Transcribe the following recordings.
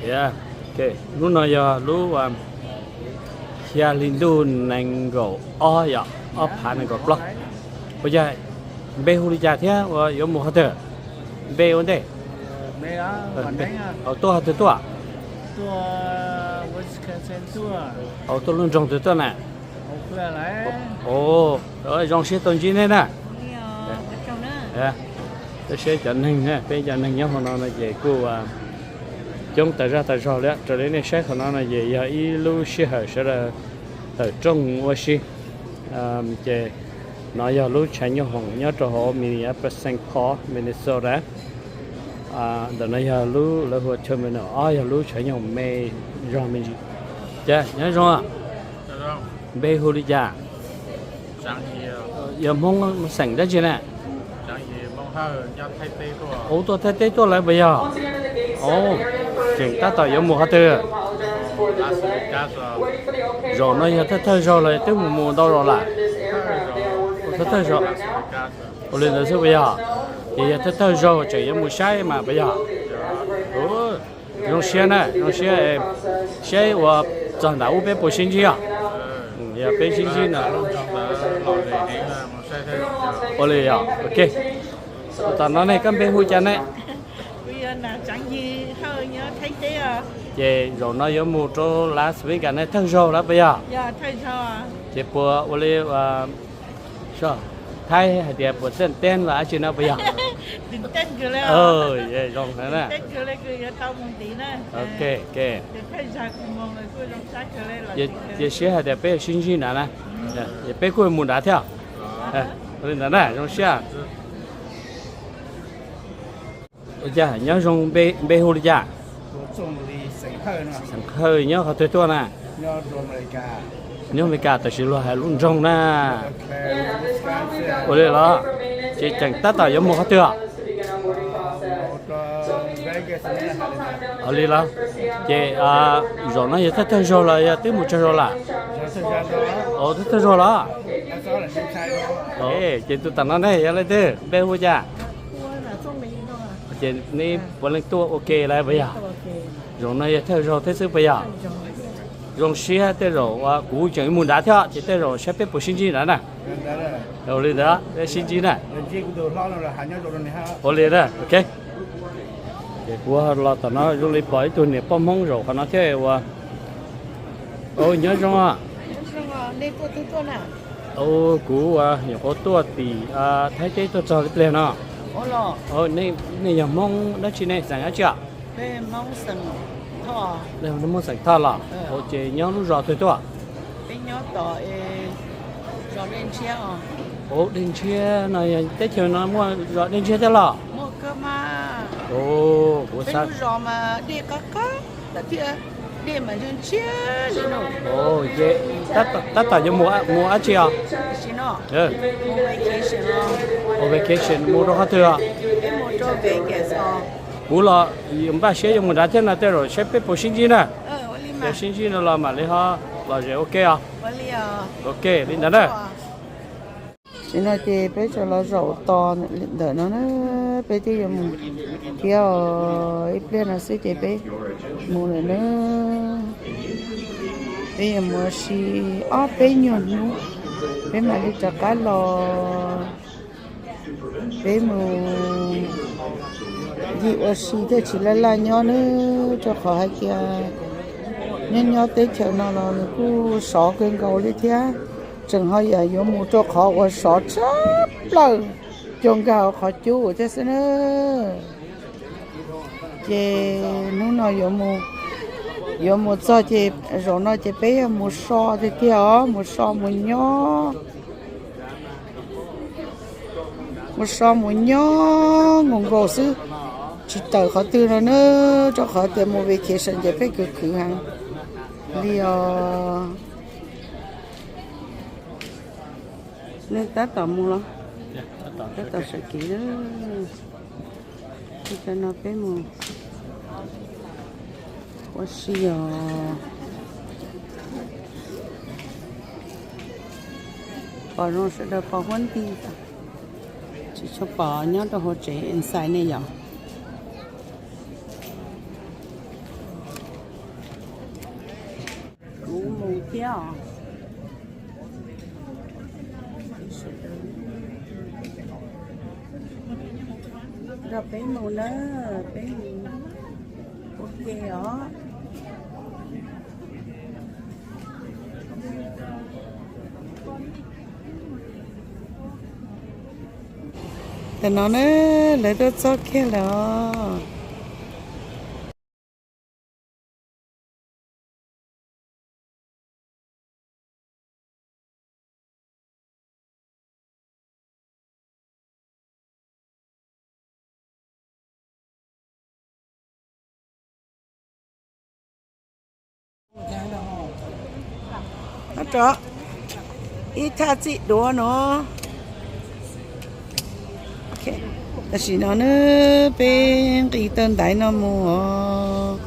Hnub no yog lub xya hli ntuj nees nkaum ob yom, ob phav nees nkaum plaub. Ua cas npe hu li cas thiab ua yuav mus qhov twg? Npe ua ntej. Tuaj qhov twg tuaj? Tuaj lub nroog twg tuaj na? Zoo siab tau ntsib nej na. Tab sis cov neeg, peb cov neeg nyob hauv no no ces kuj coob tas zaj tas zog li. Raws li nej saib qhov no no ces yog ib lub sij hawm sawv daws tawm rooj ua si. Ces no yog lub tshav nyooj hoom nyob rau hauv Minneapolis, Saint Paul, Minnesota. Ntawm no yog lub lawv hu ua terminal ob, yog lub tshav nyooj hoom me zog me ntsis. Cas nyob zoo, npe hu li cas? Yog Hmoob xeem dab tsi na? Ub, tuaj Thaib teb tuaj lawm puas yog? Tseem tab tom yuav mus qhov twg? Zaum no yog thawj thawj zaug los twb mus mus ntau zaus lawm? Thawj thawj zaus. Ua li ntawd xwb puas yog? Ces yog thawj thawj zaug tseem yuav mus saib mas puas yog? Zoo siab na, zoo siab. Saib ua txog nram ub peb puas sib ntsib os? Yog peb sib ntsib no. Ua li os, ok. Tom no ne koj npe hu cas ne? Ces zaum no yuav mus rau Las Vegas ne thawj zaug lawm puas yog? Ces puas ua li Thaib hais tias puas txawj teb los dab tsi no puas yog? Zoo na. Ok, ok. Cia siab hais tias peb sib ntsib nrad na. Peb kuj mus nrad thiab. Li ntawd na, zoo siab. Ua cas nyob zoo, npe hu li cas? Xeem Hawj, nyob qhov twg tuaj na? Nyob Amelikas, tab sis luag hais lub nroog na. Ua li los? Ces tseem tab tom yuav mus qhov twg os? Ua li los? Ces zaum no yog thawj thawj zaug los yog twb mus tsawg zaus lawm? Thawj thawj zaug los? Ces tus tom no ne yog leej twg, npe hu cas? Ces neb puav leej tuaj ua ke lawm puas yog? Zaum no yog thawj zaug thiab xwb puas yog? Zoo siab, tej zaum kuv tseem mus nrad thiab ces tej zaum saib peb puas sib ntsib nrad na. Li ntawd, sib ntsib na. Ua li na, ok. Ces kuv los tom no zoo li pom ib tug niam poj Hmoob zaum qhov no thiab ua. Nyob zoo. Kuv nyuam qhuav tuaj tim Thaib teb tuaj txog li pliag no. Nej yog Hmoob dab tsi ne, xeem dab tsi os? Hmoob xeem Thoj los? Ces nyob lub zos twg tuaj? Dej Ntshiab no yog teb chaws no muaj zos Dej Ntshiab thiab los? Kuv xav. Tab tom yuav mus dab tsi os? Mus vacation, mus rau qhov twg os? Kuv los npaj siab yuav mus nrad thiab no, tej zaum saib peb puas sib ntsib na. Yog sib ntsib no los mam li ho lom zem ua ke os. Ok, li ntawd na. Tam sim no ces peb tseem los zaum tos ntawm no na, peb twb yuav mus thiab os, ib pliag no xwb ces peb mus lawm na. Peb yuav mus ua si ob peb nyuag hnub, peb mam li rov qab los. Peb mus ncig ua si thiaj tsis laj laj nyob nawb, rau qhov hais tias nyob nyob teb chaws no los nws kuj sov kawg nkaus li thiab. Tseem ho yam yuav mus rau qhov uas sov tshaj plaws, cuag nkag hauv qhov cub thiab xwb na. Ces hnub no yuav mus txog ces zaum no ces peb yuav mus so tiag tiag os, mus so mus nyob, mus so mus nyob nkaus nkaus xwb, tsis tawm qhov twg no na, rau qhov tias mus vacation ces pheej khwv khwv heev li os. Nej tab tom mus los? Tab tom sawv kev lawm. Cov no peb mus ua si os. Pom zoo sawv daws pom huab nti, tsis tshua pom nyob rau hauv tsev inside ne yom. Thiab os, nrog peb mus na, peb mus ua ke os. Tam no na, lawv tuaj txog kiag lawm os. Ib thaj txij duav no. Tam sim no na, peb nqis taw ntaiv no mus os.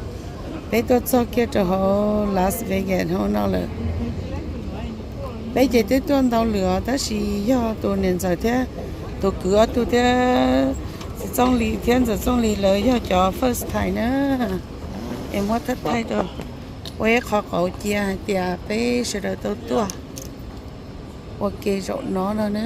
Peb tuaj txog kiag rau hauv Las Vegas hauv no lawm. Peb ces twb tuaj ntau lawm os, tab sis yog tus niam ntxawm thiab tus kwv ob tug thiab txiv Txooj Lis thiab ntxawm Txooj Lis lawv yog cov first time na. Es muab thaij thaij rau, ua ib qho qauv cia hais tias peb sawv daws tau tuaj ua ke zaum no no na.